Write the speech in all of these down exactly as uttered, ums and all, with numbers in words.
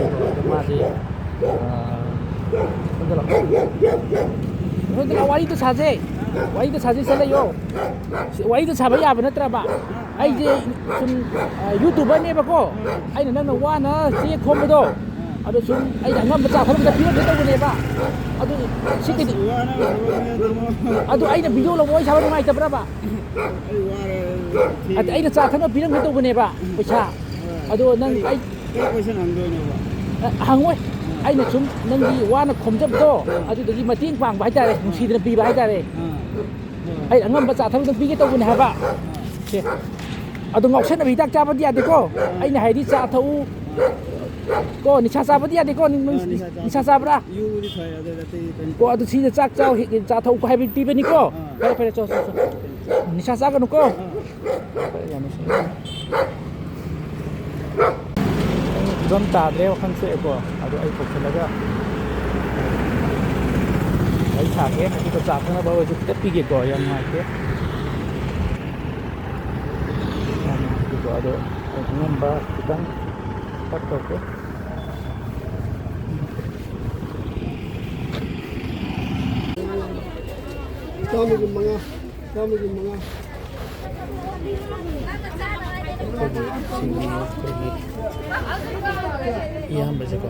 ꯑꯗꯣ ꯃꯥꯁꯦ, ꯑ, ꯁꯣꯝꯗ ꯂꯥꯛꯑꯣ꯫ ꯁꯣꯝꯗ ꯂꯥꯛꯑꯣ, ꯋꯥꯔꯤꯗꯣ ꯁꯥꯖꯦ꯫ ꯋꯥꯔꯤꯗꯣ ꯁꯥꯖꯦ, ꯁꯤꯗ ꯂꯩꯌꯣ꯫ ꯋꯥꯔꯤꯗꯣ ꯁꯥꯕ ꯌꯥꯕ ꯅꯠꯇ꯭ꯔꯕ? ꯑꯩꯁꯦ ꯁꯨꯝ, ꯑ, YouTuberꯅꯦꯕꯀꯣ꯫ ꯑꯩꯅ ꯅꯪꯅ ꯋꯥꯅ ꯆꯦ ꯈꯣꯝꯕꯗꯣ, ꯑꯗꯣ ꯁꯨꯝ ꯑꯩꯅ ꯑꯉꯝꯕ ꯆꯥ ꯊꯛꯅꯕꯗ ꯄꯤꯔꯝꯒꯦ ꯇꯧꯕꯅꯦꯕ꯫ ꯑꯗꯨ ꯁꯤꯒꯤꯗꯤ, ꯑꯁ, ꯋꯥꯅ ꯊꯕꯛꯅꯦ ꯑꯗꯨ꯫ ꯑꯗꯨ ꯑꯩꯅ video ꯂꯧꯕ ꯋꯥꯔꯤ ꯁꯥꯕ ꯅꯨꯡꯉꯥꯏꯇꯕ꯭ꯔꯕ? ꯑꯩ ꯋꯥꯔꯦ, ꯊꯤ-, ꯑꯗ ꯑꯩꯅ ꯆꯥ ꯊꯛꯅꯕ ꯄꯤꯔꯝꯒꯦ ꯇꯧꯕꯅꯦꯕ, ꯄꯩꯁꯥ꯫ ꯍꯣꯏ꯫ ꯑꯗꯣ ꯅꯪ, ꯀꯔꯤ, ꯑꯩ, ꯀꯔꯤ question ꯍꯪꯗꯣꯏꯅꯣꯕ? ꯑ, ꯍꯪꯉꯣꯏ꯫ ꯑꯥ꯫ ꯑꯩꯅ ꯁꯨꯝ ꯅꯪꯒꯤ ꯋꯥꯅ ꯈꯣꯝꯖꯕꯗꯣ, ꯑꯥ꯫ ꯑꯗꯨꯗꯒꯤ ꯃꯇꯦꯡ ꯄꯥꯡꯕ ꯍꯥꯏꯇꯥꯔꯦ, ꯑꯥ꯫ ꯅꯨꯡꯁꯤꯗꯅ ꯄꯤꯕ ꯍꯥꯏꯇꯥꯔꯦ꯫ ꯑꯥ꯫ ꯍꯣꯏ꯫ ꯑꯩ ꯑꯉꯝꯕ ꯆꯥ ꯊꯛꯅꯕ ꯄꯤꯒꯦ ꯇꯧꯕꯅꯦ ꯍꯥꯏꯕ꯫ ꯑꯥ꯫ ꯁꯦ꯫ ꯑꯗꯣ ꯉꯥꯎꯁꯟꯅꯕ ꯍꯤꯗꯥꯛ ꯆꯥꯕꯗꯤ ꯌꯥꯗꯦꯀꯣ꯫ ꯑꯥ꯫ ꯑꯩꯅ ꯍꯥꯏꯗꯤ ꯆꯥ ꯊꯛꯎ꯫ ꯑꯥ꯫ ꯀꯣ, ꯅꯤꯁꯥ ꯆꯥꯕꯗꯤ ꯌꯥꯗꯦꯀꯣ꯫ ꯅꯤꯡ-, ꯑꯥ, ꯅꯤꯁꯥ ꯆꯥꯕ-, ꯅꯤꯁꯥ ꯆꯥꯕ꯭ꯔꯥ? ꯌꯨꯕꯨꯗꯤ ꯊꯛꯑꯦ, ꯑꯗꯨ ꯅꯠꯇꯦ, ꯀꯩꯅꯣ꯫ ꯀꯣ, ꯑꯗꯨ ꯁꯤꯗ ꯆꯥꯛ ꯆꯥꯎ, ꯍꯤ-, ꯆꯥ ꯊꯛꯎ ꯍꯥꯏꯕ ꯄꯤꯕꯅꯤꯀꯣ꯫ ꯑꯥ꯫ ꯐꯔꯦ, ꯐꯔꯦ, ꯆꯣ, ꯆꯣ, ꯆꯣ꯫ ꯅꯤꯁꯥ ꯆꯥꯒꯅꯨꯀꯣ꯫ ꯑꯥ꯫ ꯐꯔꯦ, ꯌꯥꯝ ꯅꯨꯡꯁꯤ꯫ ꯑꯩ ꯐꯤꯕꯝ ꯇꯥꯗ꯭ꯔꯦ, ꯋꯥꯈꯜ ꯁꯣꯛꯑꯦꯀꯣ꯫ ꯑꯗꯣ ꯑꯩ ꯊꯣꯛꯆꯜꯂꯒ ꯋꯥꯔꯤ ꯁꯥꯒꯦ꯫ ꯑꯗꯨꯒ ꯆꯥ ꯊꯛꯅꯕ ꯑꯣꯏꯔꯁꯨ ꯈꯤꯇ ꯄꯤꯒꯦꯀꯣ꯫ ꯌꯥꯝ ꯅꯨꯡꯉꯥꯏꯇꯦ꯫ ꯌꯥꯝ ꯅꯨꯡꯉꯥꯏꯇꯦꯀꯣ꯫ ꯑꯗꯣ ꯑꯩ ꯑꯉꯝꯕ ꯈꯤꯇꯪ ꯇꯛ ꯇꯧꯒꯦ꯫ ꯆꯥꯝꯃꯒꯤ ꯃꯉꯥ, ꯆꯥꯝꯃꯒꯤ ꯃꯉꯥ꯫ ꯑꯩꯈꯣꯏꯒꯤ ꯁꯤꯒꯤ, ꯑꯩꯈꯣꯏꯒꯤ ꯏꯌꯥꯝꯕꯁꯦꯀꯣ꯫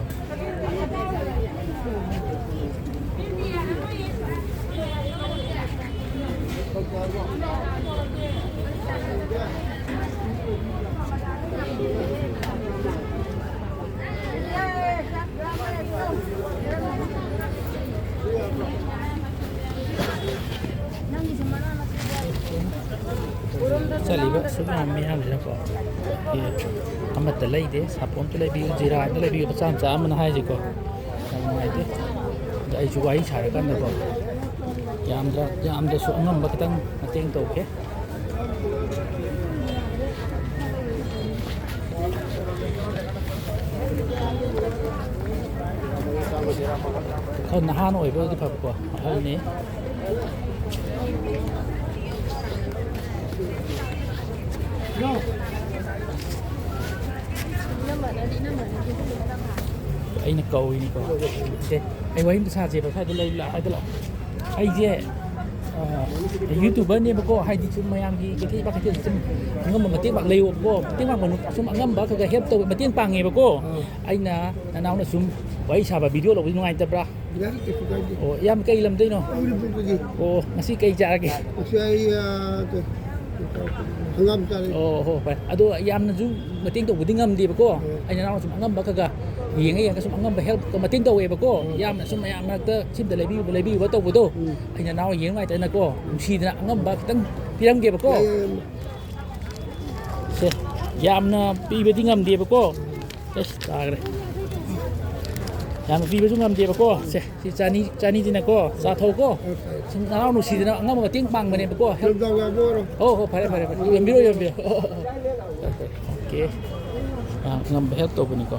ꯆꯠꯂꯤꯕ ꯑꯁꯨꯛ ꯌꯥꯝꯕ ꯃꯤꯌꯥꯝꯁꯤꯅꯀꯣ, ꯑꯦ, ꯑꯃꯠꯇ ꯂꯩꯗꯦ, ꯁꯥꯄꯣꯟ ꯑꯝꯇ ꯂꯩꯕꯤꯌꯨ, ꯖꯤꯔꯥ ꯑꯝꯇ ꯂꯩꯕꯤꯌꯨ, ꯃꯆꯥ ꯃꯆꯥ ꯑꯃꯅ ꯍꯥꯏꯁꯦꯀꯣ, ꯌꯥꯝ ꯅꯨꯡꯉꯥꯏꯇꯦ꯫ ꯑꯗ ꯑꯩꯁꯨ ꯋꯥꯔꯤ ꯁꯥꯔꯀꯥꯟꯗꯀꯣ, ꯌꯥꯝꯗ꯭ꯔ-, ꯌꯥꯝꯗ꯭ꯔꯁꯨ ꯑꯉꯝꯕ ꯈꯤꯇꯪ ꯃꯇꯦꯡ ꯇꯧꯒꯦ꯫ ꯈꯔ ꯅꯍꯥꯟ ꯑꯣꯏꯕ ꯑꯣꯏꯗꯤ ꯐꯕꯀꯣ, ꯑꯍꯜꯅꯤ꯫ ꯏꯅꯝꯃꯅꯗꯤ, ꯏꯅꯝꯃꯅꯗꯤ꯫ ꯑꯩꯅ ꯀꯧꯏꯅꯤꯀꯣ꯫ ꯁꯦ, ꯑꯩ ꯋꯥꯔꯤ ꯑꯝꯇ ꯁꯥꯁꯦꯕ, ꯁ꯭ꯋꯥꯏꯗ ꯂꯩ, ꯂꯥꯛꯑꯣ, ꯁ꯭ꯋꯥꯏꯗ ꯂꯥꯛꯑꯣ꯫ ꯑꯩꯁꯦ, ꯑ, YouTuberꯅꯦꯕꯀꯣ, ꯍꯥꯏꯗꯤ ꯁꯨꯝ ꯃꯌꯥꯝꯒꯤ ꯀꯩꯊꯦꯜ ꯏꯃꯥ ꯀꯩꯊꯦꯜ ꯁꯨꯝ ꯑꯉꯝꯕ ꯃꯇꯦꯡ ꯄꯥꯡ ꯂꯩꯌꯣꯕꯀꯣ, ꯃꯇꯦꯡ ꯄꯥꯡꯕ ꯅꯨ-, ꯁꯨꯝ ꯑꯉꯝꯕ ꯈꯔ ꯈꯔ help ꯇꯧꯕ, ꯃꯇꯦꯡ ꯄꯥꯡꯉꯦꯕꯀꯣ꯫ ꯑꯥ꯫ ꯑꯩꯅ ꯅꯅꯥꯎꯅ ꯁꯨꯝ ꯋꯥꯔꯤ ꯁꯥꯕ video ꯂꯧꯕꯗꯤ ꯅꯨꯡꯉꯥꯏꯇꯕ꯭ꯔꯥ? ꯌꯥꯏ, ꯀꯩꯁꯨ ꯀꯥꯏꯗꯦ꯫ ꯑꯣ, ꯏꯌꯥꯝꯕ ꯀꯩ ꯂꯝꯗꯩꯅꯣ? ꯎꯔꯤꯄꯣꯛꯇꯒꯤ꯫ ꯑꯣ, ꯉꯁꯤ ꯀꯩ ꯆꯥꯔꯒꯦ? ꯉꯁꯤ ꯑꯩ, ꯑ, ꯀꯩ, ꯍꯪꯒꯥꯝ ꯆꯥꯔꯦ꯫ ꯑꯣ, ꯍꯣ, ꯐꯔꯦ꯫ ꯑꯗꯣ ꯌꯥꯝꯅꯁꯨ ꯃꯇꯦꯡ ꯇꯧꯕꯗꯤ ꯉꯝꯗꯦꯕꯀꯣ꯫ ꯎꯝ꯫ ꯑꯩꯅ ꯅꯅꯥꯎ ꯁꯨꯝ ꯑꯉꯝꯕ ꯈꯔ ꯈꯔ ꯌꯦꯡꯉ ꯌꯦꯡꯉꯒ ꯁꯨꯝ ꯑꯉꯝꯕ help ꯃꯇꯦꯡ ꯇꯧꯋꯦꯕꯀꯣ꯫ ꯎꯝ꯫ ꯌꯥꯝꯅ ꯁꯨꯝ ꯃꯌꯥꯝ ꯃꯔꯛꯇ ꯁꯤꯝꯇ ꯂꯩꯕꯤꯌꯨ, ꯂꯩꯕꯤꯌꯨꯕ ꯇꯧꯕꯗꯣ꯫ ꯎꯝ꯫ ꯑꯩꯅ ꯅꯅꯥꯎ ꯌꯦꯡ ꯅꯨꯡꯉꯥꯏꯇꯗꯅꯀꯣ, ꯅꯨꯡꯁꯤꯗꯅ ꯑꯉꯝꯕ ꯈꯤꯇꯪ ꯄꯤꯔꯝꯒꯦꯕꯀꯣ꯫ ꯌꯥꯏ, ꯌꯥꯏ, ꯌꯥꯏ꯫ ꯁꯦ, ꯌꯥꯝꯅ ꯄꯤꯕꯗꯤ ꯉꯝꯗꯦꯕꯀꯣ꯫ ꯑꯦꯁ, ꯇꯥꯈ꯭ꯔꯦ꯫ ꯌꯥꯝꯅ ꯄꯤꯕꯁꯨ ꯉꯝꯗꯦꯕꯀꯣ꯫ ꯁꯦ, ꯁꯤ ꯆꯥꯅꯤ, ꯆꯥꯅꯤꯁꯤꯅꯀꯣ, ꯆꯥꯊꯧꯀꯣ꯫ ꯁꯨꯝ ꯅꯅꯥꯎ ꯅꯨꯡꯁꯤꯗꯅ ꯑꯉꯝꯕ ꯃꯇꯦꯡ ꯄꯥꯡꯕꯅꯦꯕꯀꯣ꯫ ꯌꯥꯝ ꯗꯥꯎ ꯌꯥꯕ ꯑꯣꯏꯔꯣ꯫ ꯍꯣ, ꯍꯣ, ꯐꯔꯦ, ꯐꯔꯦ, ꯐꯔꯦ꯫ ꯌꯣꯟꯕꯤꯔꯣ, ꯌꯣꯟꯕꯤꯔꯣ꯫ OK꯫ ꯑ, ꯑꯉꯝꯕ help ꯇꯧꯕꯅꯤꯀꯣ꯫